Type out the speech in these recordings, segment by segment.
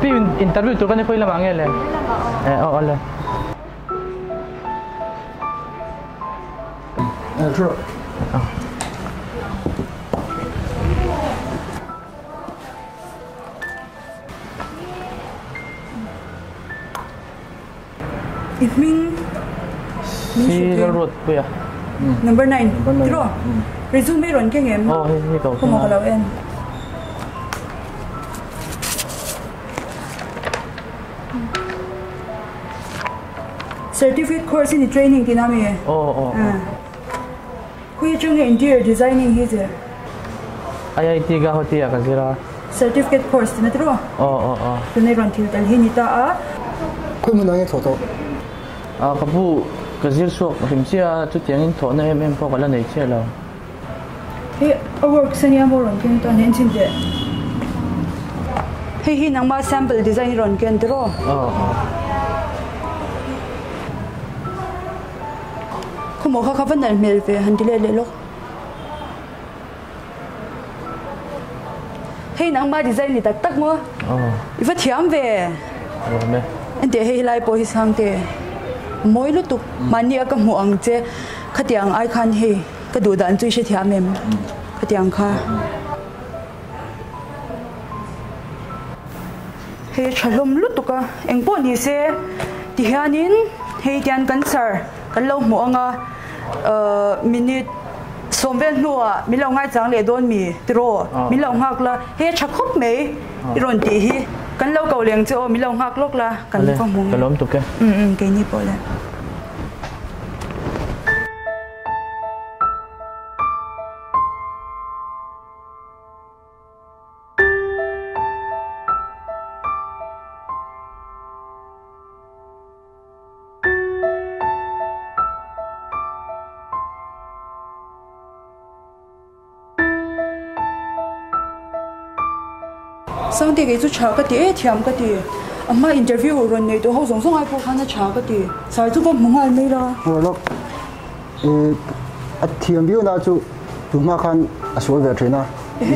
Kapi interview tur ka ni khawi lamah nge le? Eh aw awle. Eh sure. I hming Si Lalruatpuia. Number 9. Tiro. Resume rawn keng em? Aw hei hei ka Khaw maw ka lo en. Certificate course in training tih na mi? Aw aw. Khawi atang nge interior designing hi che? IIT Guwahati ah ka zir a. Certificate course tih na tiraw? Aw aw aw. Tunei rawn thil tel hi ni ta a. Khawi hmun ah nge thawh tawh? Ah ka pu ka zir chhuak hrim chiah a, chutiangin thawhna em em pawh ka la nei chiah lo. Hei a works ania maw rawn ken ta nen chin teh. Hei hi nangmah sample design i rawn ken tiraw? Aw aw. Khawmaw kha kha va nalh hmel ve han ti let leh lawk. Hei nangmah design ni tak tak maw? I va thiam ve. Nuam e. Enteh hei helai pawh hi sang te mawi lutuk mahni a ka hmuh ang che khatiang ai khan hei ka duh dan chu i hrethiam em khatiang kha. Hei a tha hlawm lutuk a engpawh ni se tihianin hei tian kan sar kan lo hmuh ang a ahh minute sawm vel hnuah min lo ngaichang leh dawn mi tiraw min lo nghak la hei a tha khawp mai i rawn tih hi kan lo ko leng che aw min lo nghak lawk la kan va hmu ka lawm tuk e um um keini pawh le. Sangte kei chu tha ka ti e thiam ka ti a hma interview rawn nei tawh ho zawng zawng ai pawh khan a tha ka ti sar chu ka hmu nghal mai la. Aw lawk e a thiam viau na chu tu hma khan a sual ve thin a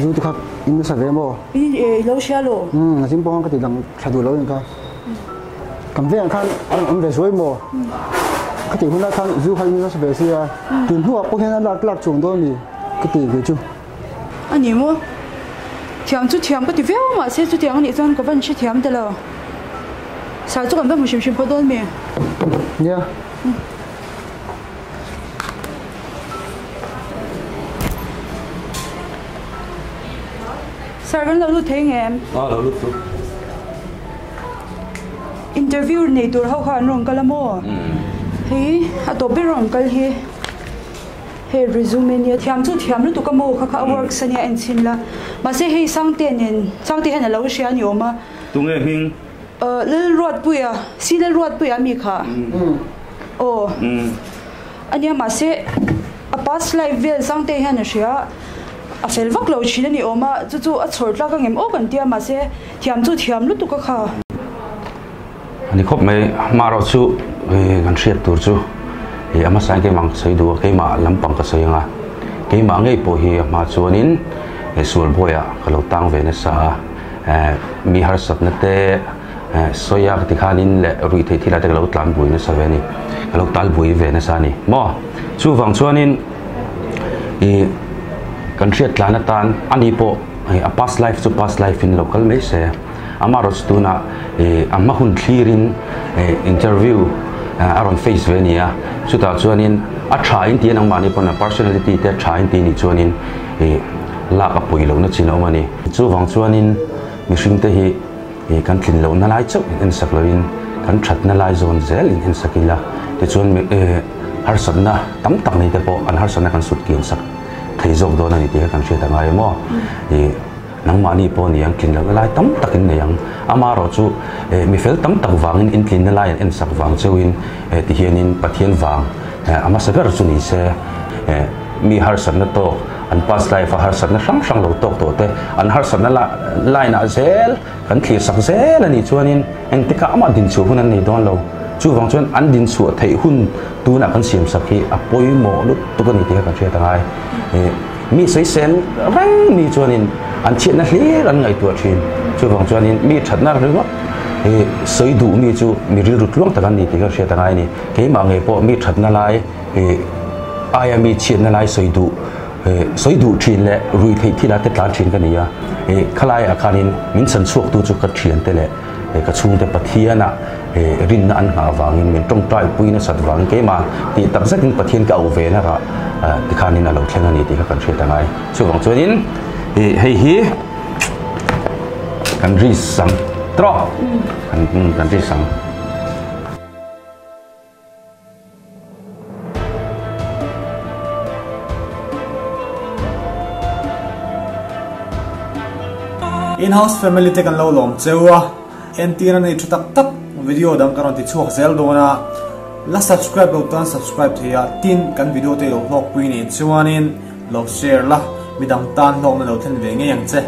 zu te kha in nasa ve maw? I lo hria lo. Umm a zing pawh khan ka ti lang tha duh lo in kha. Kan vengah khan a rawn awm ve zuai maw? Ka tih hunah khan zu kha in nasa ve sia tun hnuah pawh hian a lak lak chuang dawn a ni ka ti ve chu. A ni maw? Thiam chu thiam ka ti viau mahse chutiang a nih chuan ka van hrethiam ta lo. Sar chu kan va hmu hrim hrim phawt dawn mi? Nia. Sir kan lo lut thei nge em? A lo lut chu. Interview nei tur ho kha an rawn kal a maw? Hei a tawp ber rawn kal hi hei resume ania thiam chu thiam lutuk a maw kha kha a works ania en chhin la mahse hei Sangte nen Sangte hian a lo hria a ni awm a. Tunge hming? Lalruatpuia, si Lalruatpuia mi kha aw ania mahse a past life vel Sangte hian a hria a fel vak lo thin a ni awm a chu chu a chhawr tlak angem aw kan tia mahse thiam chu thiam lutuk a kha. A ni khawp mai hmarawh chu kan hriat tur chu a hmasa in keimah ang ka sawi duh a keimah lampang ka sawi ang a keimah ngei pawh hi a hma chuanin sualbawiah ka lo tang ve nasa a. Mi harsatna te sawi a ti khanin leh ruih theih thil ah te ka lo tlan bui nasa ve a ni ka lo tal bui ve nasa a ni maw chuvang chuanin ih kan hriat tlan atan ani pawh a past life chu past life in lo kal mai se amaherawhchu chu tunah ih a hma hun thlirin ih interview a rawn face ve a ni a chutah chuanin a tha in tih a nangmahni pawn a personality te a tha in tih a nih chuanin ih lak a pui lohna chin a awm a ni. Chuvang chuanin mihringte hi kan tlin lohna lai chauh in ensak loin kan thatna lai zawn zel in ensak ila tichuan harsatna tam tak nei te pawh an harsatna kan sut kian sak thei zawk dawn a ni tih kha kan hriat a ngai maw? Nangmahni pawh ni ang tlin lohna lai tam tak in nei ang. Amaherawh chu mi fel tam tak vangin in tlinna lai an ensak vang cheuhin tihianin Pathian vang a hmasa ber chu ni se. Mi harsatna tawk, an past life a harsatna hrang hrang lo tawk tawh te, an harsatna line ah zel kan thlir sak zel a nih chuanin engtikah amah dinchhuah hun an nei dawn lo. Chuvang chuan an dinchhuah theih hun tunah kan siam sak hi a pawimawh lutuk a ni tih kha kan hriat a ngai. Mi sawisel reng mi chuanin an chhiatna hlir an ngaihtuah thin. Chuvang chuanin mi thatna ringawt hi sawi duh mi chu mi rilru tluang tak an ni tih ka hriat a ngai a ni. Keimah ngei pawh mi thatna lai aia mi chhiatna lai sawi duh sawi duh thin leh rui theih thila te tlan thin ka ni a. Khalaiah khanin min chhan chhuaktu chu ka thiante leh ka chhungte Pathiana rinna an nghah avangin min tawngtai pui nasat vangin keimah tih tak zetin Pathian ka auh ve nakah tikhanin a lo thleng a ni tih kha kan hriat a ngai. Chuvang chuanin hei hi kan ri sang trawh kan ri sang. In-house family te kan lo lawm cheu a, entir a nei tha tak tak video dang ka rawn ti chhuak zel dawn a, la subscribe lo tan subscribe thei a, tin kan video te lo hlawkpui nen chuanin lo share la, midang tan hlawkna lo thlen ve ngei ang che.